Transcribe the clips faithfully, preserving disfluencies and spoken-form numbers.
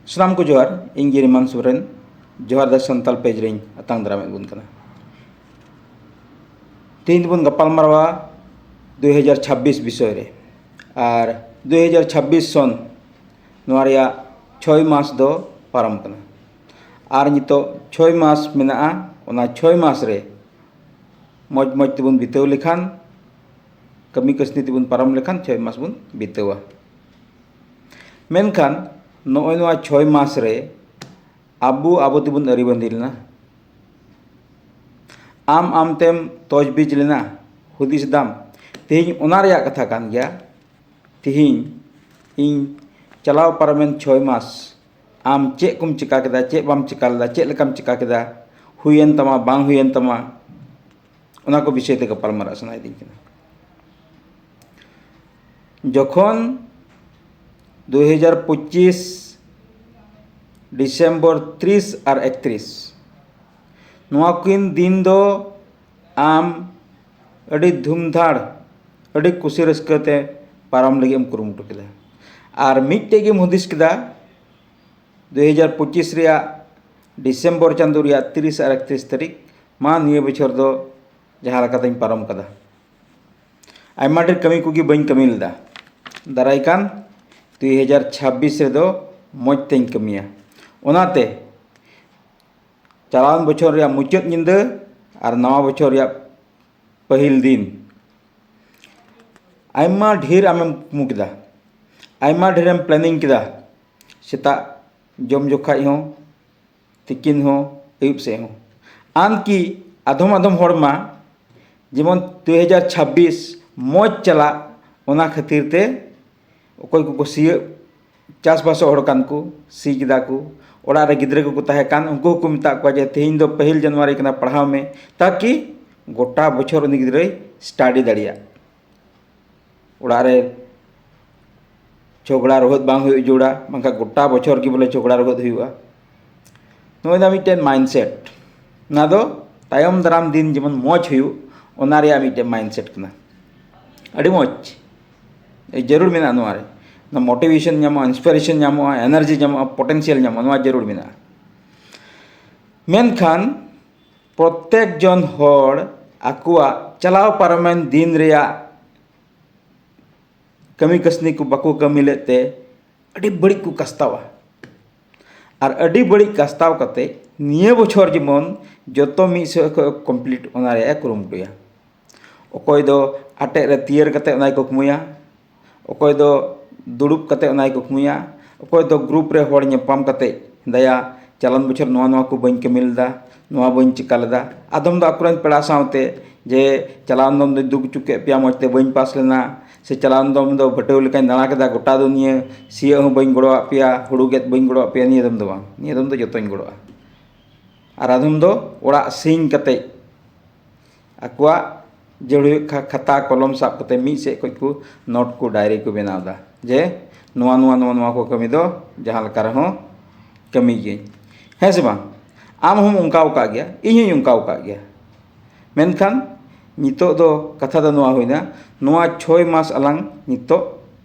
ᱥᱟᱱᱟᱢ ᱠᱚ ᱡᱚᱦᱟᱨ, ᱤᱧ ᱜᱤᱨᱤᱢᱟᱱ ᱥᱚᱨᱮᱱ, ᱡᱚᱦᱟᱨ ᱫᱟᱥ ᱥᱟᱱᱛᱟᱲ ᱯᱮᱡᱽ ᱨᱮᱧ ᱟᱛᱟᱝ ᱫᱟᱨᱟᱢᱮᱫ ᱵᱚᱱ ᱠᱟᱱᱟ᱾ ᱛᱮᱦᱮᱧ ᱫᱚᱵᱚᱱ ᱜᱟᱯᱟᱞ ᱢᱟᱨᱟᱣᱟ ᱫᱩ ᱦᱟᱡᱟᱨ ᱪᱷᱟᱵᱵᱤᱥ ᱵᱤᱥᱚᱭ ᱨᱮ᱾ ᱟᱨ ᱫᱩ ᱦᱟᱡᱟᱨ ᱪᱷᱟᱵᱵᱤᱥ ᱥᱚᱱ ᱱᱚᱣᱟ ᱨᱮᱭᱟᱜ ᱪᱷᱚᱭ ᱢᱟᱥ ᱫᱚ ᱯᱟᱨᱚᱢ ᱠᱟᱱᱟ᱾ ᱟᱨ ᱱᱤᱛᱚᱜ ᱪᱷᱚᱭ ᱢᱟᱥ ᱢᱮᱱᱟᱜᱼᱟ᱾ ᱚᱱᱟ ᱪᱷᱚᱭ ᱢᱟᱥ ᱨᱮ ᱢᱚᱡᱽ ᱢᱚᱡᱽ ᱛᱮᱵᱚᱱ ᱵᱤᱛᱟᱹᱣ ᱞᱮᱠᱷᱟᱱ, ᱠᱟᱹᱢᱤ ᱠᱟᱹᱥᱱᱤ ᱛᱮᱵᱚᱱ ᱯᱟᱨᱚᱢ ᱞᱮᱠᱷᱟᱱ ᱪᱷᱚᱭ ᱢᱟᱥ ᱵᱚᱱ ᱵᱤᱛᱟᱹᱣᱟ᱾ ᱢᱮᱱᱠᱷᱟᱱ ᱱᱚᱜᱼᱚᱭ ᱱᱚᱣᱟ ᱪᱷᱚᱭ ᱢᱟᱥ ᱨᱮ ᱟᱵᱚ ᱟᱵᱚ ᱛᱮᱵᱚᱱ ᱟᱹᱨᱤᱵᱟᱸᱫᱤ ᱞᱮᱱᱟ᱾ ᱟᱢ ᱟᱢ ᱛᱮᱢ ᱛᱚᱡᱽᱵᱤᱡᱽ ᱞᱮᱱᱟ, ᱦᱩᱫᱤᱥ ᱫᱟᱢ᱾ ᱛᱮᱦᱮᱧ ᱚᱱᱟ ᱨᱮᱭᱟᱜ ᱠᱟᱛᱷᱟ ᱠᱟᱱ ᱜᱮᱭᱟ᱾ ᱛᱮᱦᱮᱧ ᱤᱧ ᱪᱟᱞᱟᱣ ᱯᱟᱨᱚᱢᱮᱱ ᱪᱷᱚᱭ ᱢᱟᱥ ᱟᱢ ᱪᱮᱫ ᱠᱚᱢ ᱪᱤᱠᱟ ᱠᱮᱫᱟ, ᱪᱮᱫ ᱵᱟᱢ ᱪᱤᱠᱟ ᱞᱮᱫᱟ, ᱪᱮᱫ ᱞᱮᱠᱟᱢ ᱪᱤᱠᱟ ᱠᱮᱫᱟ, ᱦᱩᱭᱮᱱ ᱛᱟᱢᱟ, ᱵᱟᱝ ᱦᱩᱭᱮᱱ ᱛᱟᱢᱟ, ᱚᱱᱟ ᱠᱚ ᱵᱤᱥᱚᱭ ᱛᱮ ᱜᱟᱯᱟᱞ ᱢᱟᱨᱟᱜ ᱥᱟᱱᱟᱭᱮᱫᱤᱧ ᱠᱟᱱᱟ᱾ ᱡᱚᱠᱷᱚᱱ ᱫᱩ ᱦᱟᱡᱟᱨ ᱯᱚᱸᱪᱤᱥ ᱰᱤᱥᱮᱢᱵᱚᱨ ᱛᱤᱨᱤᱥ ᱟᱨ ᱮᱠᱛᱨᱤᱥ, ᱱᱚᱣᱟ ᱠᱤᱱ ᱫᱤᱱ ᱫᱚ ᱟᱢ ᱟᱹᱰᱤ ᱫᱷᱩᱢᱫᱷᱟᱲ, ᱟᱹᱰᱤ ᱠᱩᱥᱤ ᱨᱟᱹᱥᱠᱟᱹ ᱛᱮ ᱯᱟᱨᱚᱢ ᱞᱟᱹᱜᱤᱫ ᱮᱢ ᱠᱩᱨᱩᱢᱩᱴᱩ ᱠᱮᱫᱟ᱾ ᱟᱨ ᱢᱤᱫᱴᱮᱡ ᱜᱮᱢ ᱦᱩᱫᱤᱥ ᱠᱮᱫᱟ, ᱫᱩ ᱦᱟᱡᱟᱨ ᱯᱚᱸᱪᱤᱥ ᱨᱮᱭᱟᱜ ᱰᱤᱥᱮᱢᱵᱚᱨ ᱪᱟᱸᱫᱳ ᱨᱮᱭᱟᱜ ᱛᱤᱨᱤᱥ ᱟᱨ ᱮᱠᱛᱨᱤᱥ ᱛᱟᱹᱨᱤᱠᱷ, ᱢᱟ ᱱᱤᱭᱟᱹ ᱵᱚᱪᱷᱚᱨ ᱫᱚ ᱡᱟᱦᱟᱸ ᱞᱮᱠᱟᱛᱮᱧ ᱯᱟᱨᱚᱢ ᱠᱟᱫᱟ᱾ ᱟᱭᱢᱟ ᱰᱷᱮᱨ ᱠᱟᱹᱢᱤ ᱠᱚᱜᱮ ᱵᱟᱹᱧ ᱠᱟᱹᱢᱤ ᱞᱮᱫᱟ᱾ ᱫᱟᱨᱟᱭ ᱠᱟᱱ ᱫᱩ ᱦᱟᱡᱟᱨ ᱪᱷᱟᱵᱵᱤᱥ ᱨᱮᱫᱚ ᱢᱚᱡᱽ ᱛᱮᱧ ᱠᱟᱹᱢᱤᱭᱟ᱾ ᱚᱱᱟᱛᱮ ᱪᱟᱞᱟᱣᱮᱱ ᱵᱚᱪᱷᱚᱨ ᱨᱮᱭᱟᱜ ᱢᱩᱪᱟᱹᱫ ᱧᱤᱫᱟᱹ ᱟᱨ ᱱᱟᱣᱟ ᱵᱚᱪᱷᱚᱨ ᱨᱮᱭᱟᱜ ᱯᱟᱹᱦᱤᱞ ᱫᱤᱱ ᱟᱭᱢᱟ ᱰᱷᱮᱨ ᱟᱢᱮᱢ ᱠᱩᱠᱢᱩ ᱠᱮᱫᱟ, ᱟᱭᱢᱟ ᱰᱷᱮᱨᱮᱢ ᱯᱞᱮᱱᱤᱝ ᱠᱮᱫᱟ᱾ ᱥᱮᱛᱟᱜ ᱡᱚᱢ ᱡᱚᱠᱷᱟᱡ ᱦᱚᱸ, ᱛᱤᱠᱤᱱ ᱦᱚᱸ, ᱟᱹᱭᱩᱵ ᱥᱮᱫ ᱦᱚᱸ᱾ ᱟᱢᱠᱤ ᱟᱫᱚᱢ ᱟᱫᱚᱢ ᱦᱚᱲ ᱢᱟ ᱡᱮᱢᱚᱱ ᱫᱩ ᱦᱟᱡᱟᱨ ᱪᱷᱟᱵᱵᱤᱥ ᱢᱚᱡᱽ ᱪᱟᱞᱟᱜ, ᱚᱱᱟ ᱠᱷᱟᱹᱛᱤᱨ ᱛᱮ ᱚᱠᱚᱭ ᱠᱚᱠᱚ ᱥᱤᱭᱳᱜ, ᱪᱟᱥᱵᱟᱥᱚᱜ ᱦᱚᱲ ᱠᱟᱱ ᱠᱚ, ᱥᱤ ᱠᱮᱫᱟ ᱠᱚ, ᱚᱲᱟᱜ ᱨᱮ ᱜᱤᱫᱽᱨᱟᱹ ᱠᱚᱠᱚ ᱛᱟᱦᱮᱸ ᱠᱟᱱ, ᱩᱱᱠᱩ ᱦᱚᱸᱠᱚ ᱢᱮᱛᱟᱜ ᱠᱚᱣᱟ ᱡᱮ ᱛᱮᱦᱮᱧ ᱫᱚ ᱯᱟᱹᱦᱤᱞ ᱡᱟᱱᱩᱣᱟᱨᱤ ᱠᱟᱱᱟ, ᱯᱟᱲᱦᱟᱣ ᱢᱮ, ᱛᱟᱠᱤ ᱜᱚᱴᱟ ᱵᱚᱪᱷᱚᱨ ᱩᱱᱤ ᱜᱤᱫᱽᱨᱟᱹᱭ ᱥᱴᱟᱰᱤ ᱫᱟᱲᱮᱭᱟᱜ᱾ ᱚᱲᱟᱜ ᱨᱮ ᱡᱷᱚᱜᱽᱲᱟ ᱨᱚᱦᱚᱫ ᱵᱟᱝ ᱦᱩᱭᱩᱜ ᱡᱟᱹᱨᱩᱲᱟ, ᱵᱟᱝᱠᱷᱟᱱ ᱜᱚᱴᱟ ᱵᱚᱪᱷᱚᱨ ᱜᱮ ᱵᱚᱞᱮ ᱡᱷᱚᱜᱽᱲᱟ ᱨᱚᱦᱚᱫ ᱦᱩᱭᱩᱜᱼᱟ᱾ ᱱᱚᱜᱼᱚᱭ ᱫᱚ ᱢᱤᱫᱴᱮᱱ ᱢᱟᱭᱤᱱᱰᱥᱮᱴ, ᱚᱱᱟ ᱫᱚ ᱛᱟᱭᱚᱢ ᱫᱟᱨᱟᱢ ᱫᱤᱱ ᱡᱮᱢᱚᱱ ᱢᱚᱡᱽ ᱦᱩᱭᱩᱜ, ᱚᱱᱟ ᱨᱮᱭᱟᱜ ᱢᱤᱫᱴᱮᱱ ᱢᱟᱭᱤᱱᱰᱥᱮᱴ ᱠᱟᱱᱟ᱾ ᱟᱹᱰᱤ ᱢᱚᱡᱽ, ᱡᱟᱹᱨᱩᱲ ᱢᱮᱱᱟᱜᱼᱟ ᱱᱚᱣᱟ ᱨᱮ᱾ ᱚᱱᱟ ᱢᱳᱴᱤᱵᱷᱮᱥᱚᱱ ᱧᱟᱢᱚᱜᱼᱟ, ᱤᱱᱥᱯᱤᱨᱮᱥᱚᱱ ᱧᱟᱢᱚᱜᱼᱟ, ᱮᱱᱟᱨᱡᱤ ᱧᱟᱢᱚᱜᱼᱟ, ᱯᱚᱴᱮᱱᱥᱤᱭᱟᱞ ᱧᱟᱢᱚᱜᱼᱟ, ᱱᱚᱣᱟ ᱡᱟᱹᱨᱩᱲ ᱢᱮᱱᱟᱜᱼᱟ᱾ ᱢᱮᱱᱠᱷᱟᱱ ᱯᱨᱚᱛᱮᱠ ᱡᱚᱱ ᱦᱚᱲ ᱟᱠᱚᱣᱟᱜ ᱪᱟᱞᱟᱣ ᱯᱟᱨᱚᱢᱮᱱ ᱫᱤᱱ ᱨᱮᱭᱟᱜ ᱠᱟᱹᱢᱤ ᱠᱟᱹᱥᱱᱤ ᱠᱚ ᱵᱟᱠᱚ ᱠᱟᱹᱢᱤ ᱞᱮᱫ ᱛᱮ ᱟᱹᱰᱤ ᱵᱟᱹᱲᱤᱡ ᱠᱚ ᱠᱟᱥᱛᱟᱣᱟ᱾ ᱟᱨ ᱟᱹᱰᱤ ᱵᱟᱹᱲᱤᱡ ᱠᱟᱥᱛᱟᱣ ᱠᱟᱛᱮ ᱱᱤᱭᱟᱹ ᱵᱚᱪᱷᱚᱨ ᱡᱮᱢᱚᱱ ᱡᱚᱛᱚ ᱢᱤᱫ ᱥᱮᱫ ᱠᱷᱚᱱ ᱠᱚᱢᱯᱞᱤᱴ ᱚᱱᱟ ᱨᱮᱭᱟᱜ ᱮ ᱠᱩᱨᱩᱢᱩᱴᱩᱭᱟ᱾ ᱚᱠᱚᱭ ᱫᱚ ᱟᱴᱮᱫ ᱨᱮ ᱛᱤᱭᱟᱹᱨ ᱠᱟᱛᱮ ᱚᱱᱟᱭ ᱠᱩᱠᱢᱩᱭᱟ, ᱚᱠᱚᱭ ᱫᱚ ᱫᱩᱲᱩᱵ ᱠᱟᱛᱮ ᱚᱱᱟᱭ ᱠᱩᱠᱢᱩᱭᱟ, ᱚᱠᱚᱭ ᱫᱚ ᱜᱨᱩᱯ ᱨᱮ ᱦᱚᱲ ᱧᱟᱯᱟᱢ ᱠᱟᱛᱮ ᱫᱟᱭᱟ, ᱪᱟᱞᱟᱣᱮᱱ ᱵᱚᱪᱷᱚᱨ ᱱᱚᱣᱟ ᱱᱚᱣᱟ ᱠᱚ ᱵᱟᱹᱧ ᱠᱟᱹᱢᱤ ᱞᱮᱫᱟ, ᱱᱚᱣᱟ ᱵᱟᱹᱧ ᱪᱤᱠᱟ ᱞᱮᱫᱟ᱾ ᱟᱫᱚᱢ ᱫᱚ ᱟᱠᱚᱨᱮᱱ ᱯᱮᱲᱟ ᱥᱟᱶᱛᱮ ᱡᱮ ᱪᱟᱞᱟᱣᱮᱱ ᱫᱚᱢ ᱫᱚᱧ ᱫᱩᱠ ᱦᱚᱪᱚ ᱠᱮᱫ ᱯᱮᱭᱟ, ᱢᱚᱡᱽ ᱛᱮ ᱵᱟᱹᱧ ᱯᱟᱥ ᱞᱮᱱᱟ, ᱥᱮ ᱪᱟᱞᱟᱣᱮᱱ ᱫᱚᱢ ᱫᱚ ᱵᱷᱟᱹᱴᱟᱹᱣ ᱞᱮᱠᱟᱧ ᱫᱟᱬᱟ ᱠᱮᱫᱟ ᱜᱚᱴᱟ ᱫᱩᱱᱤᱭᱟᱹ, ᱥᱤᱭᱳᱜ ᱦᱚᱸ ᱵᱟᱹᱧ ᱜᱚᱲᱚᱣᱟᱜ ᱯᱮᱭᱟ, ᱦᱩᱲᱩ ᱜᱮᱫ ᱵᱟᱹᱧ ᱜᱚᱲᱚᱣᱟᱜ ᱯᱮᱭᱟ, ᱱᱤᱭᱟᱹ ᱫᱚᱢ ᱫᱚ ᱵᱟᱝ, ᱱᱤᱭᱟᱹ ᱫᱚᱢ ᱫᱚ ᱡᱚᱛᱚᱧ ᱜᱚᱲᱚᱜᱼᱟ᱾ ᱟᱨ ᱟᱫᱚᱢ ᱫᱚ ᱚᱲᱟᱜ ᱥᱤᱧ ᱠᱟᱛᱮ ᱟᱠᱚᱣᱟᱜ ᱡᱟᱹᱲᱩᱭᱟᱹ ᱠᱷᱟ-, ᱠᱷᱟᱛᱟ ᱠᱚᱞᱚᱢ ᱥᱟᱵ ᱠᱟᱛᱮ ᱢᱤᱫ ᱥᱮᱫ ᱠᱷᱚᱱ ᱠᱚ ᱱᱳᱴ ᱠᱚ ᱰᱟᱭᱨᱤ ᱠᱚ ᱵᱮᱱᱟᱣ ᱮᱫᱟ ᱡᱮ ᱱᱚᱣᱟ, ᱱᱚᱣᱟ, ᱱᱚᱣᱟ, ᱱᱚᱣᱟ ᱠᱚ ᱠᱟᱹᱢᱤ ᱫᱚ ᱡᱟᱦᱟᱸ ᱞᱮᱠᱟ ᱨᱮᱦᱚᱸ ᱠᱟᱹᱢᱤ ᱜᱤᱭᱟᱹᱧ᱾ ᱦᱮᱸ ᱥᱮ ᱵᱟᱝ? ᱟᱢ ᱦᱚᱸᱢ ᱚᱱᱠᱟ ᱟᱠᱟᱫ ᱜᱮᱭᱟ, ᱤᱧ ᱦᱚᱸᱧ ᱚᱱᱠᱟ ᱟᱠᱟᱫ ᱜᱮᱭᱟ᱾ ᱢᱮᱱᱠᱷᱟᱱ ᱱᱤᱛᱚᱜ ᱫᱚ ᱠᱟᱛᱷᱟ ᱫᱚ ᱱᱚᱣᱟ ᱦᱩᱭᱱᱟ, ᱱᱚᱣᱟ ᱪᱷᱚᱭ ᱢᱟᱥ ᱟᱞᱟᱝ ᱱᱤᱛᱚᱜ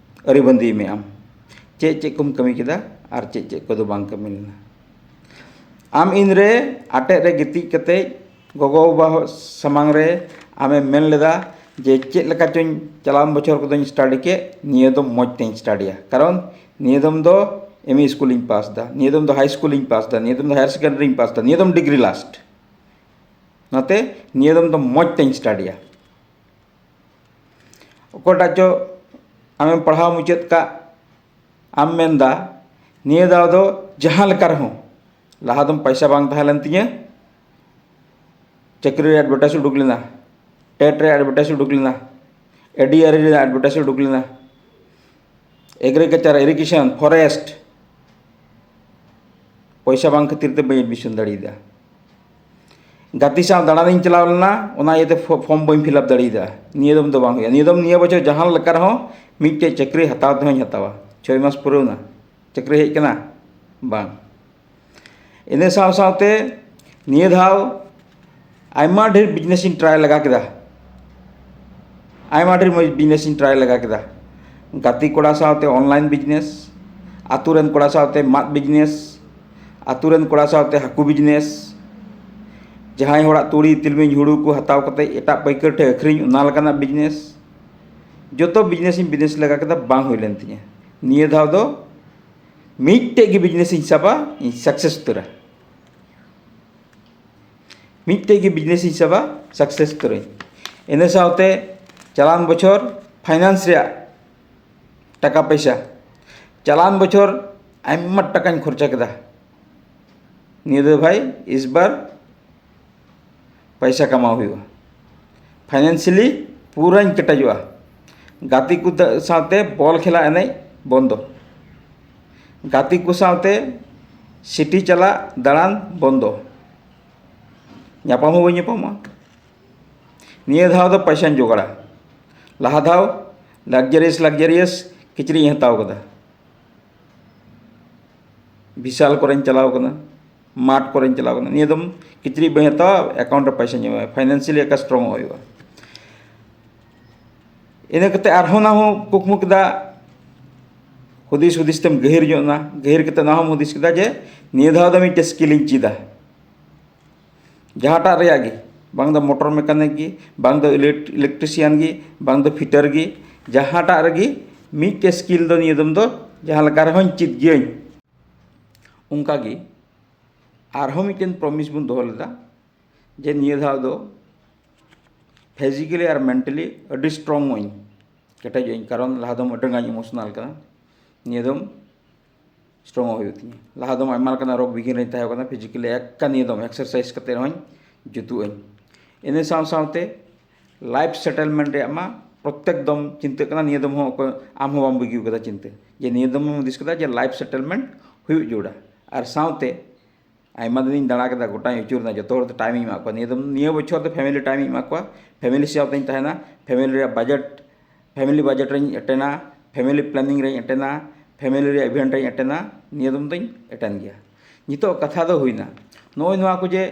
ᱟᱹᱨᱤᱵᱟᱸᱫᱤ ᱢᱮ ᱟᱢ᱾ ᱪᱮᱫ ᱪᱮᱫ ᱠᱚᱢ ᱠᱟᱹᱢᱤ ᱠᱮᱫᱟ ᱟᱨ ᱪᱮᱫ ᱪᱮᱫ ᱠᱚᱫᱚ ᱵᱟᱝ ᱠᱟᱹᱢᱤ ᱞᱮᱱᱟ᱾ ᱟᱢ ᱤᱧ ᱨᱮ ᱟᱴᱮᱫ ᱨᱮ ᱜᱤᱛᱤᱡ ᱠᱟᱛᱮ ᱜᱚᱜᱚ-ᱵᱟᱵᱟ ᱥᱟᱢᱟᱝ ᱨᱮ ᱟᱢᱮᱢ ᱢᱮᱱ ᱞᱮᱫᱟ ᱡᱮ, "ᱪᱮᱫ ᱞᱮᱠᱟ ᱪᱚᱧ ᱪᱟᱞᱟᱣᱮᱱ ᱵᱚᱪᱷᱚᱨ ᱠᱚᱫᱚᱧ ᱥᱴᱟᱰᱤ ᱠᱮᱫ, ᱱᱤᱭᱟᱹ ᱫᱚ ᱢᱚᱡᱽ ᱛᱮᱧ ᱥᱴᱟᱰᱤᱭᱟ, ᱠᱟᱨᱚᱱ ᱱᱤᱭᱟᱹ ᱫᱚᱢ ᱫᱚ ᱮᱢ ᱤ ᱥᱠᱩᱞᱤᱧ ᱯᱟᱥ ᱮᱫᱟ, ᱱᱤᱭᱟᱹ ᱫᱚᱢ ᱫᱚ ᱦᱟᱭ ᱥᱠᱩᱞᱤᱧ ᱯᱟᱥ ᱮᱫᱟ, ᱱᱤᱭᱟᱹ ᱫᱚᱢ ᱫᱚ ᱦᱟᱭᱟᱨ ᱥᱮᱠᱮᱱᱰᱟᱨᱤᱧ ᱯᱟᱥ ᱮᱫᱟ, ᱱᱤᱭᱟᱹ ᱫᱚᱢ ᱰᱤᱜᱽᱨᱤ ᱞᱟᱥᱴ, ᱚᱱᱟᱛᱮ ᱱᱤᱭᱟᱹ ᱫᱚᱢ ᱫᱚ ᱢᱚᱡᱽ ᱛᱮᱧ ᱥᱴᱟᱰᱤᱭᱟ᱾" ᱚᱠᱚᱭᱴᱟᱜ ᱪᱚ ᱟᱢᱮᱢ ᱯᱟᱲᱦᱟᱣ ᱢᱩᱪᱟᱹᱫ ᱠᱟᱜ, ᱟᱢ ᱢᱮᱱᱫᱟ, "ᱱᱤᱭᱟᱹ ᱫᱷᱟᱣ ᱫᱚ ᱡᱟᱦᱟᱸ ᱞᱮᱠᱟ ᱨᱮᱦᱚᱸ", ᱞᱟᱦᱟ ᱫᱚᱢ ᱯᱟᱭᱥᱟ ᱵᱟᱝ ᱛᱟᱦᱮᱸ ᱞᱮᱱ ᱛᱤᱧᱟᱹ, ᱪᱟᱹᱠᱨᱤ ᱨᱮ ᱮᱰᱵᱷᱮᱴᱟᱭᱤᱡᱽ ᱩᱰᱩᱠ ᱞᱮᱱᱟ, ᱴᱮᱴ ᱨᱮ ᱮᱰᱵᱷᱮᱴᱟᱭᱤᱡᱽ ᱩᱰᱩᱠ ᱞᱮᱱᱟ, ᱮ ᱰᱤ ᱟᱨ ᱤ ᱨᱮ ᱮᱰᱵᱷᱮᱴᱟᱭᱤᱡᱽ ᱩᱰᱩᱠ ᱞᱮᱱᱟ, ᱮᱜᱽᱨᱤᱠᱟᱞᱪᱟᱨ, ᱤᱨᱤᱜᱮᱥᱚᱱ, ᱯᱷᱚᱨᱮᱥᱴ, ᱯᱚᱭᱥᱟ ᱵᱟᱝ ᱠᱷᱟᱹᱛᱤᱨ ᱛᱮ ᱵᱟᱹᱧ ᱮᱰᱢᱤᱥᱚᱱ ᱫᱟᱲᱮᱭᱟᱫᱟ᱾ ᱜᱟᱛᱮ ᱥᱟᱶ ᱫᱟᱬᱟᱱᱤᱧ ᱪᱟᱞᱟᱣ ᱞᱮᱱᱟ, ᱚᱱᱟ ᱤᱭᱟᱹᱛᱮ ᱯᱷᱚ-, ᱯᱷᱚᱨᱢ ᱵᱟᱹᱧ ᱯᱷᱤᱞᱟᱯ ᱫᱟᱲᱮᱭᱟᱫᱟ᱾ ᱱᱤᱭᱟᱹ ᱫᱚᱢ ᱫᱚ ᱵᱟᱝ ᱦᱩᱭᱩᱜᱼᱟ᱾ ᱱᱤᱭᱟᱹ ᱫᱚᱢ, ᱱᱤᱭᱟᱹ ᱵᱚᱪᱷᱚᱨ ᱡᱟᱦᱟᱸ ᱞᱮᱠᱟ ᱨᱮᱦᱚᱸ ᱢᱤᱫᱴᱮᱡ ᱪᱟᱹᱠᱨᱤ ᱦᱟᱛᱟᱣ ᱛᱮᱦᱚᱸᱧ ᱦᱟᱛᱟᱣᱟ᱾ ᱪᱷᱚᱭ ᱢᱟᱥ ᱯᱩᱨᱟᱹᱣᱱᱟ, ᱪᱟᱹᱠᱨᱤ ᱦᱮᱡ ᱠᱟᱱᱟ? ᱵᱟᱝ᱾ ᱤᱱᱟᱹ ᱥᱟᱶ ᱥᱟᱶᱛᱮ ᱱᱤᱭᱟᱹ ᱫᱷᱟᱣ ᱟᱭᱢᱟ ᱰᱷᱮᱨ ᱵᱤᱡᱽᱱᱮᱥ ᱤᱧ ᱴᱨᱟᱭ ᱞᱟᱜᱟ ᱠᱮᱫᱟ, ᱟᱭᱢᱟ ᱰᱷᱮᱨ ᱵᱤᱡᱽᱱᱮᱥ ᱤᱧ ᱴᱨᱟᱭ ᱞᱟᱜᱟ ᱠᱮᱫᱟ᱾ ᱜᱟᱛᱮ ᱠᱚᱲᱟ ᱥᱟᱶᱛᱮ online business, ᱟᱛᱳ ᱨᱮᱱ ᱠᱚᱲᱟ ᱥᱟᱶᱛᱮ ᱢᱟᱫ business, ᱟᱛᱳ ᱨᱮᱱ ᱠᱚᱲᱟ ᱥᱟᱶᱛᱮ ᱦᱟᱹᱠᱩ business, ᱡᱟᱦᱟᱸᱭ ᱦᱚᱲᱟᱜ ᱛᱩᱲᱤ, ᱛᱤᱞᱢᱤᱧ, ᱦᱩᱲᱩ ᱠᱚ ᱦᱟᱛᱟᱣ ᱠᱟᱛᱮ ᱮᱴᱟᱜ ᱯᱟᱹᱭᱠᱟᱹᱨ ᱴᱷᱮᱱ ᱟᱹᱠᱷᱨᱤᱧ, ᱚᱱᱟ ᱞᱮᱠᱟᱱᱟᱜ business, ᱡᱚᱛᱚ business ᱤᱧ business ᱞᱮᱜᱟ ᱠᱮᱫᱟ, ᱵᱟᱝ ᱦᱩᱭ ᱞᱮᱱ ᱛᱤᱧᱟᱹ᱾ ᱱᱤᱭᱟᱹ ᱫᱷᱟᱣ ᱫᱚ ᱢᱤᱫᱴᱮᱡ ᱜᱮ business ᱤᱧ ᱥᱟᱵᱟ, ᱤᱧ success ᱩᱛᱟᱹᱨᱟ᱾ ᱢᱤᱫᱴᱮᱡ ᱜᱮ business ᱤᱧ ᱥᱟᱵᱟ, success ᱩᱛᱟᱹᱨᱟᱹᱧ᱾ ᱤᱱᱟᱹ ᱥᱟᱶᱛᱮ ᱪᱟᱞᱟᱣᱮᱱ ᱵᱚᱪᱷᱚᱨ finance ᱨᱮᱭᱟᱜ ᱴᱟᱠᱟ ᱯᱚᱭᱥᱟ, ᱪᱟᱞᱟᱣᱮᱱ ᱵᱚᱪᱷᱚᱨ ᱟᱭᱢᱟ ᱴᱟᱠᱟᱧ ᱠᱷᱚᱨᱪᱟ ᱠᱮᱫᱟ᱾ ᱱᱤᱭᱟᱹ ᱫᱚ ᱵᱷᱟᱭ ᱤᱥ ᱵᱟᱨ ᱯᱚᱭᱥᱟ ᱠᱟᱢᱟᱣ ᱦᱩᱭᱩᱜᱼᱟ, financially ᱯᱩᱨᱟᱹᱧ ᱠᱮᱴᱮᱡᱚᱜᱼᱟ᱾ ᱜᱟᱛᱮ ᱠᱚ ᱫᱟ-, ᱥᱟᱶᱛᱮ ᱵᱚᱞ ᱠᱷᱮᱞᱟ ᱮᱱᱮᱡ ᱵᱚᱱᱫᱚ, ᱜᱟᱛᱮ ᱠᱚ ᱥᱟᱶᱛᱮ ᱥᱤᱴᱤ ᱪᱟᱞᱟᱜ ᱫᱟᱬᱟᱱ ᱵᱚᱱᱫᱚ, ᱧᱟᱯᱟᱢ ᱦᱚᱸ ᱵᱟᱹᱧ ᱧᱟᱯᱟᱢᱚᱜᱼᱟ᱾ ᱱᱤᱭᱟᱹ ᱫᱷᱟᱣ ᱫᱚ ᱯᱚᱭᱥᱟᱧ ᱡᱚᱜᱟᱲᱟ᱾ ᱞᱟᱦᱟ ᱫᱷᱟᱣ luxurious luxurious ᱠᱤᱪᱨᱤᱡ ᱤᱧ ᱦᱟᱛᱟᱣ ᱠᱟᱫᱟ, ᱵᱤᱥᱟᱞ ᱠᱚᱨᱮᱧ ᱪᱟᱞᱟᱣ ᱠᱟᱱᱟ, ᱢᱟᱨᱴ ᱠᱚᱨᱮᱧ ᱪᱟᱞᱟᱣ ᱠᱟᱱᱟ᱾ ᱱᱤᱭᱟᱹ ᱫᱚᱢ ᱠᱤᱪᱨᱤᱡ ᱵᱟᱹᱧ ᱦᱟᱛᱟᱣᱟ, account ᱨᱮ ᱯᱚᱭᱥᱟᱧ ᱮᱢᱟᱭᱟ, financially ᱮᱠᱟ strong ᱦᱩᱭᱩᱜᱼᱟ᱾ ᱤᱱᱟᱹ ᱠᱟᱛᱮ ᱟᱨᱦᱚᱸ ᱚᱱᱟ ᱦᱚᱸ ᱠᱩᱠᱢᱩ ᱠᱮᱫᱟ, ᱦᱩᱫᱤᱥ ᱦᱩᱫᱤᱥ ᱛᱮᱢ ᱜᱟᱹᱦᱤᱨ ᱧᱚᱜ ᱮᱱᱟ, ᱜᱟᱹᱦᱤᱨ ᱠᱟᱛᱮ ᱚᱱᱟ ᱦᱚᱸᱢ ᱦᱩᱫᱤᱥ ᱠᱮᱫᱟ ᱡᱮ ᱱᱤᱭᱟᱹ ᱫᱷᱟᱣ ᱫᱚ ᱢᱤᱫᱴᱮᱡ skill ᱤᱧ ᱪᱮᱫᱟ᱾ ᱡᱟᱦᱟᱸᱴᱟᱜ ᱨᱮᱭᱟᱜ ᱜᱮ, ᱵᱟᱝ ᱫᱚ motor mechanic ᱜᱮ, ᱵᱟᱝ ᱫᱚ elect-, electrician ᱜᱮ, ᱵᱟᱝ ᱫᱚ fitter ᱜᱮ, ᱡᱟᱦᱟᱸᱴᱟᱜ ᱨᱮᱜᱮ ᱢᱤᱫᱴᱮᱡ skill ᱫᱚ ᱱᱤᱭᱟᱹ ᱫᱚᱢ ᱫᱚ ᱡᱟᱦᱟᱸ ᱞᱮᱠᱟ ᱨᱮᱦᱚᱸᱧ ᱪᱮᱫ ᱜᱤᱭᱟᱹᱧ᱾ ᱚᱱᱠᱟ ᱜᱮ ᱟᱨᱦᱚᱸ ᱢᱤᱫᱴᱮᱱ promise ᱵᱚᱱ ᱫᱚᱦᱚ ᱞᱮᱫᱟ ᱡᱮ ᱱᱤᱭᱟᱹ ᱫᱷᱟᱣ ᱫᱚ physically ᱟᱨ mentally ᱟᱹᱰᱤ strong ᱚᱜ ᱟᱹᱧ, ᱠᱮᱴᱮᱡᱚᱜ ᱟᱹᱧ, ᱠᱟᱨᱚᱱ ᱞᱟᱦᱟ ᱫᱚᱢ ᱟᱹᱰᱤ ᱟᱸᱴᱤᱧ emotional ᱠᱟᱱᱟ, ᱱᱤᱭᱟᱹ ᱫᱚᱢ strong ᱚᱜ ᱦᱩᱭᱩᱜ ᱛᱤᱧᱟᱹ᱾ ᱞᱟᱦᱟ ᱫᱚᱢ ᱟᱭᱢᱟ ᱞᱮᱠᱟᱱᱟᱜ ᱨᱳᱜᱽ ᱵᱤᱜᱷᱤᱱ ᱨᱮᱧ ᱛᱟᱦᱮᱸ ᱠᱟᱱᱟ, physically ᱮᱠᱠᱟ ᱱᱤᱭᱟᱹ ᱫᱚᱢ exercise ᱠᱟᱛᱮ ᱨᱮᱦᱚᱸᱧ ᱡᱩᱛᱩᱜ ᱟᱹᱧ᱾ ᱤᱱᱟᱹ ᱥᱟᱶ ᱥᱟᱶᱛᱮ life settlement ᱨᱮᱭᱟᱜ ᱢᱟ ᱯᱨᱚᱛᱛᱮᱠ ᱫᱚᱢ ᱪᱤᱱᱛᱟᱹᱜ ᱠᱟᱱᱟ, ᱱᱤᱭᱟᱹ ᱫᱚᱢ ᱦᱚᱸ ᱚᱠᱚᱭ, ᱟᱢ ᱦᱚᱸ ᱵᱟᱢ ᱵᱟᱹᱜᱤ ᱠᱟᱫᱟ ᱪᱤᱱᱛᱟᱹ, ᱡᱮ ᱱᱤᱭᱟᱹ ᱫᱚᱢ ᱦᱩᱫᱤᱥ ᱠᱟᱫᱟ ᱡᱮ life settlement ᱦᱩᱭᱩᱜ ᱡᱟᱹᱨᱩᱲᱟ᱾ ᱟᱨ ᱥᱟᱶᱛᱮ ᱟᱭᱢᱟ ᱫᱤᱱᱤᱧ ᱫᱟᱬᱟ ᱠᱮᱫᱟ, ᱜᱚᱴᱟᱧ ᱟᱹᱪᱩᱨ ᱮᱱᱟ, ᱡᱚᱛᱚ ᱦᱚᱲ ᱫᱚ time ᱤᱧ ᱮᱢᱟᱜ ᱠᱚᱣᱟ᱾ ᱱᱤᱭᱟᱹ ᱫᱚᱢ, ᱱᱤᱭᱟᱹ ᱵᱚᱪᱷᱚᱨ ᱫᱚ family time ᱤᱧ ᱮᱢᱟ ᱠᱚᱣᱟ, family ᱥᱟᱶᱛᱮᱧ ᱛᱟᱦᱮᱱᱟ, family ᱨᱮᱭᱟᱜ budget, family budget ᱨᱮᱧ attend ᱟ, family planning ᱨᱮᱧ attend ᱟ, family ᱨᱮᱭᱟᱜ event ᱨᱮᱧ attend ᱟ, ᱱᱤᱭᱟᱹ ᱫᱚᱢ ᱫᱚᱧ attend ᱜᱮᱭᱟ᱾ ᱱᱤᱛᱚᱜ ᱠᱟᱛᱷᱟ ᱫᱚ ᱦᱩᱭᱱᱟ, ᱱᱚᱜᱼᱚᱭ ᱱᱚᱣᱟ ᱠᱚ ᱡᱮ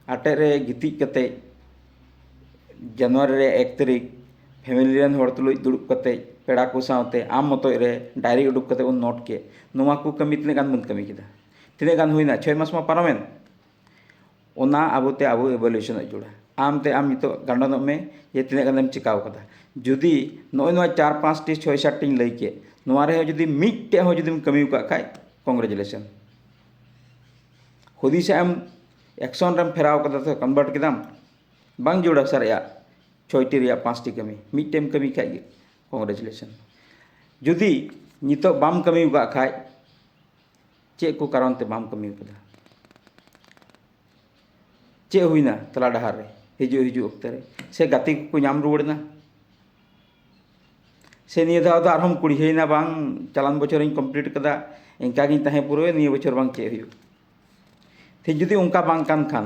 ᱟᱴᱮᱫ ᱨᱮ ᱜᱤᱛᱤᱡ ᱠᱟᱛᱮ ᱡᱟᱱᱩᱣᱟᱨᱤ ᱨᱮ ᱮᱠ ᱛᱟᱹᱨᱤᱠᱷ family ᱨᱮᱱ ᱦᱚᱲ ᱛᱩᱞᱩᱡ ᱫᱩᱲᱩᱵ ᱠᱟᱛᱮ ᱯᱮᱲᱟ ᱠᱚ ᱥᱟᱶᱛᱮ ᱟᱢ ᱢᱚᱛᱚᱡ ᱨᱮ ᱰᱟᱭᱨᱤ ᱩᱰᱩᱠ ᱠᱟᱛᱮ ᱵᱚᱱ ᱱᱳᱴ ᱠᱮᱫ, ᱱᱚᱣᱟ ᱠᱚ ᱠᱟᱹᱢᱤ ᱛᱤᱱᱟᱹᱜ ᱜᱟᱱ ᱵᱚᱱ ᱠᱟᱹᱢᱤ ᱠᱮᱫᱟ? ᱛᱤᱱᱟᱹᱜ ᱜᱟᱱ ᱦᱩᱭᱱᱟ? ᱪᱷᱚᱭ ᱢᱟᱥ ᱢᱟ ᱯᱟᱨᱚᱢᱮᱱ᱾ ᱚᱱᱟ ᱟᱵᱚᱛᱮ ᱟᱵᱚ ᱮᱵᱷᱟᱞᱩᱭᱮᱥᱚᱱ ᱦᱚᱪᱚ ᱡᱟᱹᱨᱩᱲᱟ᱾ ᱟᱢ ᱛᱮ ᱟᱢ ᱱᱤᱛᱚᱜ ᱜᱟᱱᱰᱚᱱᱚᱜ ᱢᱮ ᱡᱮ ᱛᱤᱱᱟᱹᱜ ᱜᱟᱱᱮᱢ ᱪᱤᱠᱟᱹᱣ ᱠᱟᱫᱟ᱾ ᱡᱩᱫᱤ ᱱᱚᱜᱼᱚᱭ ᱱᱚᱣᱟ ᱪᱟᱨ ᱯᱟᱸᱪᱴᱤ ᱪᱷᱚᱭ ᱥᱟᱛᱴᱤᱧ ᱞᱟᱹᱭ ᱠᱮᱫ, ᱱᱚᱣᱟ ᱨᱮᱦᱚᱸ ᱡᱩᱫᱤ ᱢᱤᱫᱴᱮᱡ ᱦᱚᱸ ᱡᱩᱫᱤᱢ ᱠᱟᱹᱢᱤ ᱟᱠᱟᱫ ᱠᱷᱟᱡ, ᱠᱚᱝᱜᱨᱮᱪᱩᱞᱮᱥᱚᱱ᱾ ᱦᱩᱫᱤᱥ ᱮᱢ ᱮᱠᱥᱚᱱ ᱨᱮᱢ ᱯᱷᱮᱨᱟᱣ ᱠᱟᱫᱟ, ᱛᱚ ᱠᱚᱱᱵᱷᱟᱨᱴ ᱠᱮᱫᱟᱢ᱾ ᱵᱟᱝ ᱡᱟᱹᱨᱩᱲᱟ ᱥᱟᱨᱮᱡᱟᱜ ᱪᱷᱚᱭᱴᱤ ᱨᱮᱭᱟᱜ ᱯᱟᱸᱪᱴᱤ ᱠᱟᱹᱢᱤ, ᱢᱤᱫᱴᱮᱢ ᱠᱟᱹᱢᱤ ᱠᱷᱟᱡ ᱜᱮ, ᱠᱚᱝᱜᱨᱮᱪᱩᱞᱮᱥᱚᱱ᱾ ᱡᱩᱫᱤ ᱱᱤᱛᱚᱜ ᱵᱟᱢ ᱠᱟᱹᱢᱤ ᱟᱠᱟᱫ ᱠᱷᱟᱡ, ᱪᱮᱫ ᱠᱚ ᱠᱟᱨᱚᱱ ᱛᱮ ᱵᱟᱢ ᱠᱟᱹᱢᱤ ᱟᱠᱟᱫᱟ? ᱪᱮᱫ ᱦᱩᱭᱱᱟ ᱛᱟᱞᱟ ᱰᱟᱦᱟᱨ ᱨᱮ, ᱦᱤᱡᱩᱜ ᱦᱤᱡᱩᱜ ᱚᱠᱛᱮ ᱨᱮ? ᱥᱮ ᱜᱟᱛᱮ ᱠᱚᱠᱚ ᱧᱟᱢ ᱨᱩᱣᱟᱹᱲ ᱮᱱᱟ? ᱥᱮ ᱱᱤᱭᱟᱹ ᱫᱷᱟᱣ ᱫᱚ ᱟᱨᱦᱚᱸᱢ ᱠᱩᱲᱤᱦᱟᱹᱭᱮᱱᱟ, ᱵᱟᱝ, ᱪᱟᱞᱟᱱ ᱵᱚᱪᱷᱚᱨᱤᱧ ᱠᱚᱢᱯᱞᱤᱴ ᱠᱟᱫᱟ, ᱤᱱᱠᱟ ᱜᱤᱧ ᱛᱟᱦᱮᱸ ᱯᱩᱨᱟᱹᱣ, ᱱᱤᱭᱟᱹ ᱵᱚᱪᱷᱚᱨ ᱵᱟᱝ ᱪᱮᱫ ᱦᱩᱭᱩᱜ? ᱛᱮᱦᱮᱧ ᱡᱩᱫᱤ ᱚᱱᱠᱟ ᱵᱟᱝ ᱠᱟᱱ ᱠᱷᱟᱱ,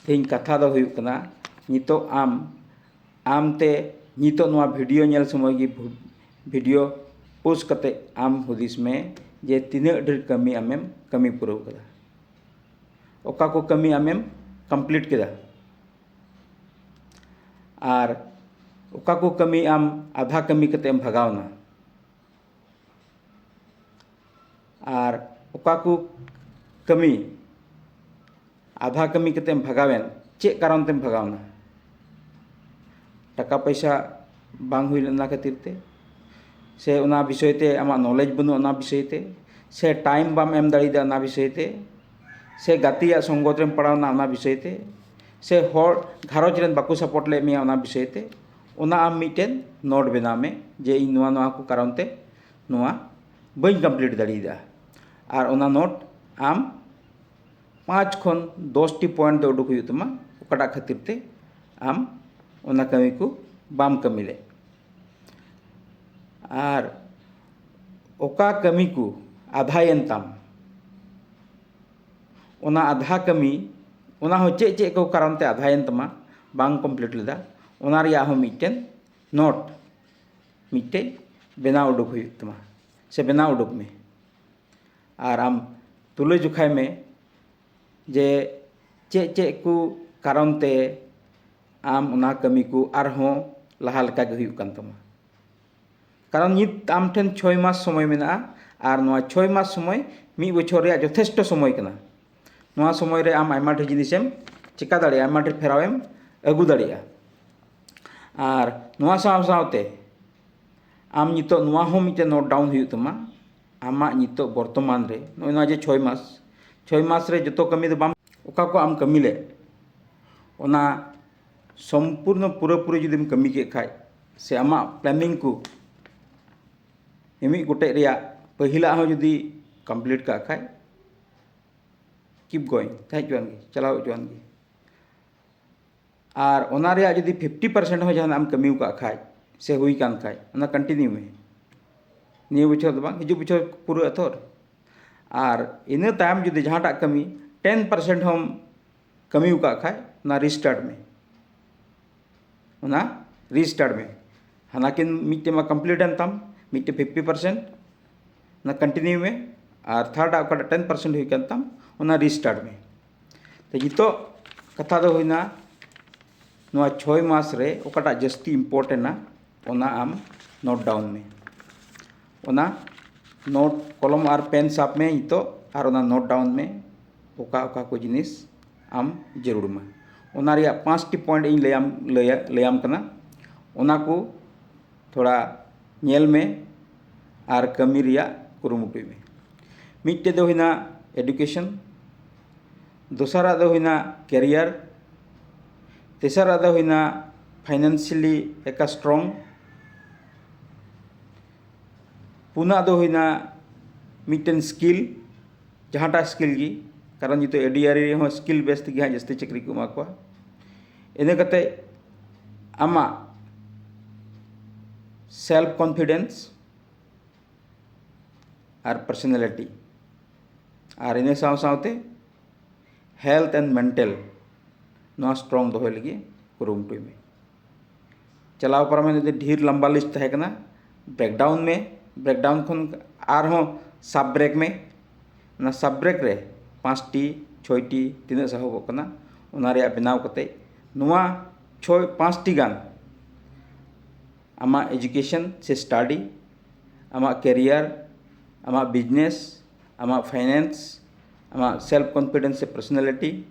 ᱛᱮᱦᱮᱧ ᱠᱟᱛᱷᱟ ᱫᱚ ᱦᱩᱭᱩᱜ ᱠᱟᱱᱟ, ᱱᱤᱛᱚᱜ ᱟᱢ, ᱟᱢᱛᱮ ᱱᱤᱛᱚᱜ ᱱᱚᱣᱟ ᱵᱷᱤᱰᱤᱭᱳ ᱧᱮᱞ ᱥᱚᱢᱚᱭ ᱜᱮ ᱵᱷᱩ-, ᱵᱷᱤᱰᱤᱭᱳ ᱯᱳᱥᱴ ᱠᱟᱛᱮ ᱟᱢ ᱦᱩᱫᱤᱥ ᱢᱮ ᱡᱮ ᱛᱤᱱᱟᱹᱜ ᱰᱷᱮᱨ ᱠᱟᱹᱢᱤ ᱟᱢᱮᱢ ᱠᱟᱹᱢᱤ ᱯᱩᱨᱟᱹᱣ ᱠᱟᱫᱟ, ᱚᱠᱟ ᱠᱚ ᱠᱟᱹᱢᱤ ᱟᱢᱮᱢ ᱠᱚᱢᱯᱞᱤᱴ ᱠᱮᱫᱟ, ᱟᱨ ᱚᱠᱟ ᱠᱚ ᱠᱟᱹᱢᱤ ᱟᱢ ᱟᱫᱷᱟ ᱠᱟᱹᱢᱤ ᱠᱟᱛᱮ ᱮᱢ ᱵᱷᱟᱜᱟᱣᱱᱟ, ᱟᱨ ᱚᱠᱟ ᱠᱚ ᱠᱟᱹᱢᱤ ᱟᱫᱷᱟ ᱠᱟᱹᱢᱤ ᱠᱟᱛᱮᱢ ᱵᱷᱟᱜᱟᱣᱮᱱ, ᱪᱮᱫ ᱠᱟᱨᱚᱱ ᱛᱮᱢ ᱵᱷᱟᱜᱟᱣᱱᱟ? ᱴᱟᱠᱟ ᱯᱚᱭᱥᱟ ᱵᱟᱝ ᱦᱩᱭ ᱞᱮᱱᱟ ᱠᱷᱟᱹᱛᱤᱨ ᱛᱮ, ᱥᱮ ᱚᱱᱟ ᱵᱤᱥᱚᱭ ᱛᱮ ᱟᱢᱟᱜ ᱱᱚᱞᱮᱡᱽ ᱵᱟᱹᱱᱩᱜᱼᱟ ᱚᱱᱟ ᱵᱤᱥᱚᱭ ᱛᱮ, ᱥᱮ ᱴᱟᱭᱤᱢ ᱵᱟᱢ ᱮᱢ ᱫᱟᱲᱮᱭᱟᱫᱟ ᱚᱱᱟ ᱵᱤᱥᱚᱭ ᱛᱮ, ᱥᱮ ᱜᱟᱛᱮᱭᱟᱜ ᱥᱚᱝᱜᱚᱛ ᱨᱮᱢ ᱯᱟᱲᱟᱣᱱᱟ ᱚᱱᱟ ᱵᱤᱥᱚᱭ ᱛᱮ, ᱥᱮ ᱦᱚᱲ ᱜᱷᱟᱨᱚᱸᱡᱽ ᱨᱮᱱ ᱵᱟᱠᱚ ᱥᱟᱯᱳᱨᱴ ᱞᱮᱫ ᱢᱮᱭᱟ ᱚᱱᱟ ᱵᱤᱥᱚᱭ ᱛᱮ, ᱚᱱᱟ ᱟᱢ ᱢᱤᱫᱴᱮᱱ ᱱᱳᱴ ᱵᱮᱱᱟᱣ ᱢᱮ ᱡᱮ ᱤᱧ ᱱᱚᱣᱟ ᱱᱚᱣᱟ ᱠᱚ ᱠᱟᱨᱚᱱ ᱛᱮ ᱱᱚᱣᱟ ᱵᱟᱹᱧ ᱠᱚᱢᱯᱞᱤᱴ ᱫᱟᱲᱮᱭᱟᱫᱟ᱾ ᱟᱨ ᱚᱱᱟ ᱱᱳᱴ ᱟᱢ ᱯᱟᱸᱪ ᱠᱷᱚᱱ ᱫᱚᱥᱴᱤ ᱯᱚᱭᱮᱱᱴ ᱫᱚ ᱩᱰᱩᱠ ᱦᱩᱭᱩᱜ ᱛᱟᱢᱟ, ᱚᱠᱟᱴᱟᱜ ᱠᱷᱟᱹᱛᱤᱨ ᱛᱮ ᱟᱢ ᱚᱱᱟ ᱠᱟᱹᱢᱤ ᱠᱚ ᱵᱟᱢ ᱠᱟᱹᱢᱤ ᱞᱮᱫ᱾ ᱟᱨ ᱚᱠᱟ ᱠᱟᱹᱢᱤ ᱠᱚ ᱟᱫᱷᱟᱭᱮᱱ ᱛᱟᱢ, ᱚᱱᱟ ᱟᱫᱷᱟ ᱠᱟᱹᱢᱤ, ᱚᱱᱟ ᱦᱚᱸ ᱪᱮᱫ ᱪᱮᱫ ᱠᱚ ᱠᱟᱨᱚᱱ ᱛᱮ ᱟᱫᱷᱟᱭᱮᱱ ᱛᱟᱢᱟ, ᱵᱟᱝ ᱠᱚᱢᱯᱞᱤᱴ ᱞᱮᱫᱟ, ᱚᱱᱟ ᱨᱮᱭᱟᱜ ᱦᱚᱸ ᱢᱤᱫᱴᱮᱱ ᱱᱳᱴ ᱢᱤᱫᱴᱮᱡ ᱵᱮᱱᱟᱣ ᱩᱰᱩᱠ ᱦᱩᱭᱩᱜ ᱛᱟᱢᱟ, ᱥᱮ ᱵᱮᱱᱟᱣ ᱩᱰᱩᱠ ᱢᱮ᱾ ᱟᱨ ᱟᱢ ᱛᱩᱞᱟᱹ ᱡᱚᱠᱷᱟᱭ ᱢᱮ ᱡᱮ ᱪᱮᱫ ᱪᱮᱫ ᱠᱚ ᱠᱟᱨᱚᱱ ᱛᱮ ᱟᱢ ᱚᱱᱟ ᱠᱟᱹᱢᱤ ᱠᱚ ᱟᱨᱦᱚᱸ ᱞᱟᱦᱟ ᱞᱮᱠᱟ ᱜᱮ ᱦᱩᱭᱩᱜ ᱠᱟᱱ ᱛᱟᱢᱟ᱾ ᱠᱟᱨᱚᱱ ᱱᱤᱛ ᱟᱢ ᱴᱷᱮᱱ ᱪᱷᱚᱭ ᱢᱟᱥ ᱥᱚᱢᱚᱭ ᱢᱮᱱᱟᱜᱼᱟ, ᱟᱨ ᱱᱚᱣᱟ ᱪᱷᱚᱭ ᱢᱟᱥ ᱥᱚᱢᱚᱭ ᱢᱤᱫ ᱵᱚᱪᱷᱚᱨ ᱨᱮᱭᱟᱜ ᱡᱚᱛᱷᱮᱥᱴᱚ ᱥᱚᱢᱚᱭ ᱠᱟᱱᱟ᱾ ᱱᱚᱣᱟ ᱥᱚᱢᱚᱭ ᱨᱮ ᱟᱢ ᱟᱭᱢᱟ ᱰᱷᱮᱨ ᱡᱤᱱᱤᱥᱮᱢ ᱪᱮᱠᱟ ᱫᱟᱲᱮᱭᱟᱜᱼᱟ, ᱟᱭᱢᱟ ᱰᱷᱮᱨ ᱯᱷᱮᱨᱟᱣᱮᱢ ᱟᱹᱜᱩ ᱫᱟᱲᱮᱭᱟᱜᱼᱟ᱾ ᱟᱨ ᱱᱚᱣᱟ ᱥᱟᱶ ᱥᱟᱶᱛᱮ ᱟᱢ ᱱᱤᱛᱚᱜ ᱱᱚᱣᱟ ᱦᱚᱸ ᱢᱤᱫᱴᱮᱱ ᱱᱳᱴ ᱰᱟᱣᱩᱱ ᱦᱩᱭᱩᱜ ᱛᱟᱢᱟ, ᱟᱢᱟᱜ ᱱᱤᱛᱚᱜ ᱵᱚᱨᱛᱚᱢᱟᱱ ᱨᱮ ᱱᱚᱜᱼᱚᱭ ᱱᱚᱣᱟ ᱡᱮ ᱪᱷᱚᱭ ᱢᱟᱥ, ᱪᱷᱚᱭ ᱢᱟᱥ ᱨᱮ ᱡᱚᱛᱚ ᱠᱟᱹᱢᱤ ᱫᱚ ᱵᱟᱢ, ᱚᱠᱟ ᱠᱚ ᱟᱢ ᱠᱟᱹᱢᱤ ᱞᱮᱫ, ᱚᱱᱟ ᱥᱚᱢᱯᱩᱨᱱᱚ ᱯᱩᱨᱟᱹᱯᱩᱨᱤ ᱡᱩᱫᱤᱢ ᱠᱟᱹᱢᱤ ᱠᱮᱫ ᱠᱷᱟᱡ, ᱥᱮ ᱟᱢᱟᱜ ᱯᱞᱮᱱᱤᱝ ᱠᱚ ᱢᱤᱢᱤᱫ ᱜᱚᱴᱮᱡ ᱨᱮᱭᱟᱜ ᱯᱟᱹᱦᱤᱞᱟᱜ ᱦᱚᱸ ᱡᱩᱫᱤ ᱠᱚᱢᱯᱞᱤᱴ ᱠᱟᱜ ᱠᱷᱟᱡ, keep going, ᱛᱟᱦᱮᱸ ᱦᱚᱪᱚᱣᱟᱱ ᱜᱮ, ᱪᱟᱞᱟᱣ ᱦᱚᱪᱚᱣᱟᱱ ᱜᱮ᱾ ᱟᱨ ᱚᱱᱟ ᱨᱮᱭᱟᱜ ᱡᱩᱫᱤ ᱯᱷᱤᱯᱴᱤ ᱯᱟᱨᱥᱮᱱᱴ ᱦᱚᱸ ᱡᱟᱦᱟᱱᱟᱜ ᱮᱢ ᱠᱟᱹᱢᱤ ᱟᱠᱟᱫ ᱠᱷᱟᱡ, ᱥᱮ ᱦᱩᱭ ᱠᱟᱱ ᱠᱷᱟᱡ, ᱚᱱᱟ ᱠᱚᱱᱴᱤᱱᱤᱭᱩ ᱢᱮ᱾ ᱱᱤᱭᱟᱹ ᱵᱚᱪᱷᱚᱨ ᱫᱚ ᱵᱟᱝ, ᱦᱤᱡᱩᱜ ᱵᱚᱪᱷᱚᱨ ᱯᱩᱨᱟᱹ ᱟᱛᱷᱚᱨ᱾ ᱟᱨ ᱤᱱᱟᱹ ᱛᱟᱭᱚᱢ ᱡᱩᱫᱤ ᱡᱟᱦᱟᱸᱴᱟᱜ ᱠᱟᱹᱢᱤ ᱴᱮᱱ ᱯᱟᱨᱥᱮᱱᱴ ᱦᱚᱸᱢ ᱠᱟᱹᱢᱤ ᱟᱠᱟᱫ ᱠᱷᱟᱡ, ᱚᱱᱟ ᱨᱤᱥᱴᱟᱨᱴ ᱢᱮ᱾ ᱚᱱᱟ ᱨᱤᱥᱴᱟᱨᱴ ᱢᱮ᱾ ᱦᱟᱱᱟᱠᱤᱱ ᱢᱤᱫᱴᱮᱱ ᱢᱟ ᱠᱚᱢᱯᱞᱤᱴ ᱮᱱ ᱛᱟᱢ, ᱢᱤᱫᱴᱮᱱ ᱯᱷᱤᱯᱴᱤ ᱯᱟᱨᱥᱮᱱᱴ, ᱚᱱᱟ ᱠᱚᱱᱴᱤᱱᱤᱭᱩ ᱢᱮ᱾ ᱟᱨ ᱛᱷᱟᱨᱰ ᱟᱜ ᱚᱠᱟᱴᱟᱜ ᱴᱮᱱ ᱯᱟᱨᱥᱮᱱᱴ ᱦᱩᱭ ᱠᱟᱱ ᱛᱟᱢ, ᱚᱱᱟ ᱨᱤᱥᱴᱟᱨᱴ ᱢᱮ᱾ ᱛᱚ ᱱᱤᱛᱚᱜ ᱠᱟᱛᱷᱟ ᱫᱚ ᱦᱩᱭᱱᱟ, ᱱᱚᱣᱟ ᱪᱷᱚᱭ ᱢᱟᱥ ᱨᱮ ᱚᱠᱟᱴᱟᱜ ᱡᱟᱹᱥᱛᱤ ᱤᱢᱯᱚᱨᱴᱮᱱᱴᱟ, ᱚᱱᱟ ᱟᱢ ᱱᱳᱴ ᱰᱟᱣᱩᱱ ᱢᱮ᱾ ᱚᱱᱟ ᱱᱳᱴ, ᱠᱚᱞᱚᱢ ᱟᱨ ᱯᱮᱱ ᱥᱟᱵ ᱢᱮ ᱱᱤᱛᱚᱜ, ᱟᱨ ᱚᱱᱟ ᱱᱳᱴ ᱰᱟᱣᱩᱱ ᱢᱮ, ᱚᱠᱟ ᱚᱠᱟ ᱠᱚ ᱡᱤᱱᱤᱥ ᱟᱢ ᱡᱟᱹᱨᱩᱲ ᱟᱢᱟ᱾ ᱚᱱᱟ ᱨᱮᱭᱟᱜ ᱯᱟᱸᱪᱴᱤ ᱯᱚᱭᱮᱱᱴ ᱤᱧ ᱞᱟᱹᱭᱟᱢ, ᱞᱟᱹᱭᱟ-, ᱞᱟᱹᱭᱟᱢ ᱠᱟᱱᱟ, ᱚᱱᱟ ᱠᱚ ᱛᱷᱚᱲᱟ ᱧᱮᱞ ᱢᱮ ᱟᱨ ᱠᱟᱹᱢᱤ ᱨᱮᱭᱟᱜ ᱠᱩᱨᱩᱢᱩᱴᱩᱭ ᱢᱮ᱾ ᱢᱤᱫᱴᱮᱡ ᱫᱚ ᱦᱩᱭᱱᱟ ᱮᱰᱩᱠᱮᱥᱚᱱ, ᱫᱚᱥᱟᱨᱟᱜ ᱫᱚ ᱦᱩᱭᱱᱟ ᱠᱮᱨᱤᱭᱟᱨ, ᱛᱮᱥᱟᱨᱟᱜ ᱫᱚ ᱦᱩᱭᱱᱟ ᱯᱷᱟᱭᱱᱟᱱᱥᱤᱭᱟᱞᱤ ᱮᱠᱟ ᱥᱴᱨᱚᱝ, ᱯᱩᱱᱟᱜ ᱫᱚ ᱦᱩᱭᱱᱟ ᱢᱤᱫᱴᱮᱱ ᱥᱠᱤᱞ, ᱡᱟᱦᱟᱸᱴᱟᱜ ᱥᱠᱤᱞ ᱜᱮ, ᱠᱟᱨᱚᱱ ᱱᱤᱛᱚᱜ ᱮᱰᱤᱟᱨᱤ ᱨᱮᱦᱚᱸ ᱥᱠᱤᱞ ᱵᱮᱥ ᱛᱮᱜᱮ ᱦᱟᱸᱜ ᱡᱟᱹᱥᱛᱤ ᱪᱟᱹᱠᱨᱤ ᱠᱚ ᱮᱢᱟ ᱠᱚᱣᱟ᱾ ᱤᱱᱟᱹ ᱠᱟᱛᱮ ᱟᱢᱟᱜ ᱥᱮᱞᱯ ᱠᱚᱱᱯᱷᱤᱰᱮᱱᱥ ᱟᱨ ᱯᱟᱨᱥᱚᱱᱟᱞᱤᱴᱤ, ᱟᱨ ᱤᱱᱟᱹ ᱥᱟᱶ ᱥᱟᱶᱛᱮ health and mental, ᱱᱚᱣᱟ ᱥᱴᱨᱚᱝ ᱫᱚᱦᱚᱭ ᱞᱟᱹᱜᱤᱫ ᱠᱩᱨᱩᱢᱩᱴᱩᱭ ᱢᱮ᱾ ᱪᱟᱞᱟᱣ ᱯᱟᱨᱚᱢᱮᱱ ᱡᱩᱫᱤ ᱰᱷᱮᱨ ᱞᱟᱢᱵᱟ ᱞᱤᱥᱴ ᱛᱟᱦᱮᱸ ᱠᱟᱱᱟ, ᱵᱨᱮᱠᱰᱟᱣᱩᱱ ᱢᱮ, ᱵᱨᱮᱠᱰᱟᱣᱩᱱ ᱠᱷᱚᱱ ᱟᱨᱦᱚᱸ ᱥᱟᱵ ᱵᱨᱮᱠ ᱢᱮ᱾ ᱚᱱᱟ ᱥᱟᱵ ᱵᱨᱮᱠ ᱨᱮ ᱯᱟᱸᱪᱴᱤ, ᱪᱷᱚᱭᱴᱤ, ᱛᱤᱱᱟᱹᱜ ᱥᱟᱦᱚᱵᱚᱜ ᱠᱟᱱᱟ, ᱚᱱᱟ ᱨᱮᱭᱟᱜ ᱵᱮᱱᱟᱣ ᱠᱟᱛᱮ ᱱᱚᱣᱟ ᱪᱷᱚᱭ, ᱯᱟᱸᱪᱴᱤ ᱜᱟᱱ ᱟᱢᱟᱜ education ᱥᱮ study, ᱟᱢᱟᱜ career, ᱟᱢᱟᱜ business, ᱟᱢᱟᱜ finance, ᱟᱢᱟᱜ self confidence ᱥᱮ personality,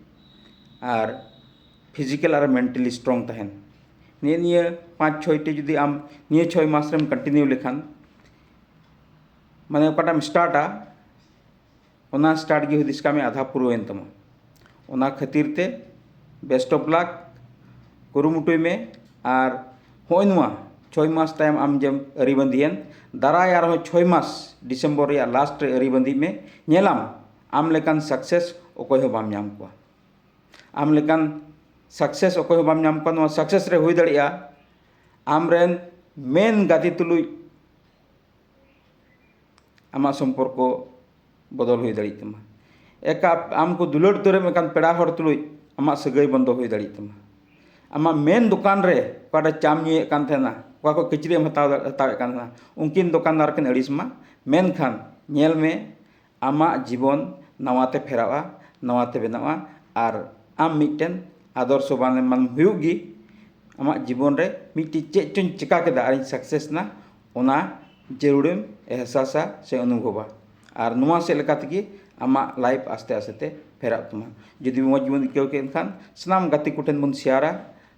ᱟᱨ physical ᱟᱨ mentally strong ᱛᱟᱦᱮᱱ᱾ ᱱᱤᱭᱟᱹ ᱱᱤᱭᱟᱹ ᱯᱟᱸᱪ ᱪᱷᱚᱭ ᱴᱤ ᱡᱩᱫᱤ ᱟᱢ ᱱᱤᱭᱟᱹ ᱪᱷᱚᱭ ᱢᱟᱥ ᱨᱮᱢ continue ᱞᱮᱠᱷᱟᱱ, ᱢᱟᱱᱮ ᱚᱠᱟᱴᱟᱜ ᱮᱢ startᱟ, ᱚᱱᱟ start ᱜᱮ ᱦᱩᱫᱤᱥ ᱠᱟᱜ ᱢᱮ ᱟᱫᱷᱟ ᱯᱩᱨᱟᱹᱣᱮᱱ ᱛᱟᱢᱟ᱾ ᱚᱱᱟ ᱠᱷᱟᱹᱛᱤᱨ ᱛᱮ best of luck, ᱠᱩᱨᱩᱢᱩᱴᱩᱭ ᱢᱮ᱾ ᱟᱨ ᱦᱚᱸᱜᱼᱚᱭ ᱱᱚᱣᱟ ᱪᱷᱚᱭ ᱢᱟᱥ ᱛᱟᱭᱚᱢ ᱟᱢ ᱡᱮᱢ ᱟᱹᱨᱤ ᱵᱟᱸᱫᱤᱭᱮᱱ, ᱫᱟᱨᱟᱭ ᱟᱨᱦᱚᱸ ᱪᱷᱚᱭ ᱢᱟᱥ December ᱨᱮᱭᱟᱜ last ᱨᱮ ᱟᱹᱨᱤ ᱵᱟᱸᱫᱤᱜ ᱢᱮ, ᱧᱮᱞᱟᱢ ᱟᱢ ᱞᱮᱠᱟᱱ success ᱚᱠᱚᱭ ᱦᱚᱸ ᱵᱟᱢ ᱧᱟᱢ ᱠᱚᱣᱟ᱾ ᱟᱢ ᱞᱮᱠᱟᱱ success ᱚᱠᱚᱭ ᱦᱚᱸ ᱵᱟᱢ ᱧᱟᱢ ᱠᱚᱣᱟ᱾ ᱱᱚᱣᱟ success ᱨᱮ ᱦᱩᱭ ᱫᱟᱲᱮᱭᱟᱜᱼᱟ ᱟᱢᱨᱮᱱ main ᱜᱟᱛᱮ ᱛᱩᱞᱩᱡ ᱟᱢᱟᱜ ᱥᱚᱢᱯᱚᱨᱠᱚ ᱵᱚᱫᱚᱞ ᱦᱩᱭ ᱫᱟᱲᱮᱭᱟᱜ ᱛᱟᱢᱟ᱾ ᱮᱠᱟ ᱟᱢ ᱠᱚ ᱫᱩᱞᱟᱹᱲ ᱩᱛᱟᱹᱨᱮᱢ ᱮᱠᱟᱱ ᱯᱮᱲᱟ ᱦᱚᱲ ᱛᱩᱞᱩᱡ ᱟᱢᱟᱜ ᱥᱟᱹᱜᱟᱹᱭ ᱵᱚᱱᱫᱚ ᱦᱩᱭ ᱫᱟᱲᱮᱭᱟᱜ ᱛᱟᱢᱟ᱾ ᱟᱢᱟᱜ main ᱫᱚᱠᱟᱱ ᱨᱮ ᱚᱠᱟᱴᱟᱜ ᱪᱟᱢ ᱧᱩᱭᱮᱫ ᱠᱟᱱ ᱛᱟᱦᱮᱱᱟ, ᱚᱠᱟ ᱠᱷᱚᱱ ᱠᱤᱪᱨᱤᱡ ᱮᱢ ᱦᱟᱛᱟᱣ ᱫᱟᱲᱮ-, ᱦᱟᱛᱟᱣᱮᱫ ᱠᱟᱱ ᱛᱟᱦᱮᱱᱟ, ᱩᱱᱠᱤᱱ ᱫᱚᱠᱟᱱᱫᱟᱨ ᱠᱤᱱ ᱟᱹᱲᱤᱥ ᱢᱟ, ᱢᱮᱱᱠᱷᱟᱱ ᱧᱮᱞ ᱢᱮ ᱟᱢᱟᱜ ᱡᱤᱵᱚᱱ ᱱᱟᱣᱟ ᱛᱮ ᱯᱷᱮᱨᱟᱜᱼᱟ, ᱱᱟᱣᱟ ᱛᱮ ᱵᱮᱱᱟᱜᱼᱟ, ᱟᱨ ᱟᱢ ᱢᱤᱫᱴᱮᱱ ᱟᱫᱚᱨᱥᱚᱵᱟᱱ ᱢᱟᱱᱮᱢ ᱦᱩᱭᱩᱜ ᱜᱮ᱾ ᱟᱢᱟᱜ ᱡᱤᱵᱚᱱ ᱨᱮ ᱢᱤᱫᱴᱤᱡ ᱪᱮᱫ ᱪᱚᱧ ᱪᱮᱠᱟ ᱠᱮᱫᱟ ᱟᱨᱤᱧ success ᱮᱱᱟ, ᱚᱱᱟ ᱡᱟᱹᱨᱩᱲᱮᱢ ᱮᱦᱥᱟᱥᱟ ᱥᱮ ᱚᱱᱩᱵᱷᱚᱵᱟ᱾ ᱟᱨ ᱱᱚᱣᱟ ᱥᱮᱫ ᱞᱮᱠᱟ ᱛᱮᱜᱮ ᱟᱢᱟᱜ life ᱟᱥᱛᱮ ᱟᱥᱛᱮ ᱛᱮ ᱯᱷᱮᱨᱟᱜ ᱛᱟᱢᱟ᱾ ᱡᱩᱫᱤ ᱢᱚᱡᱽ ᱜᱮᱵᱚᱱ ᱟᱹᱭᱠᱟᱹᱣ ᱠᱮᱫ ᱠᱷᱟᱱ, ᱥᱟᱱᱟᱢ ᱜᱟᱛᱮ ᱠᱚᱴᱷᱮᱱ ᱵᱚᱱ share ᱟ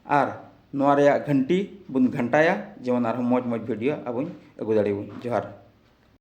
ᱟᱨ ᱱᱚᱣᱟ ᱨᱮᱭᱟᱜ ᱜᱷᱟᱱᱴᱤ ᱵᱚᱱ ᱜᱷᱟᱱᱴᱟᱭᱟ, ᱡᱮᱢᱚᱱ ᱟᱨᱦᱚᱸ ᱢᱚᱡᱽ ᱢᱚᱡᱽ video ᱟᱵᱚᱧ ᱟᱹᱜᱩ ᱫᱟᱲᱮᱭᱟᱵᱚᱱ᱾ ᱡᱚᱦᱟᱨ᱾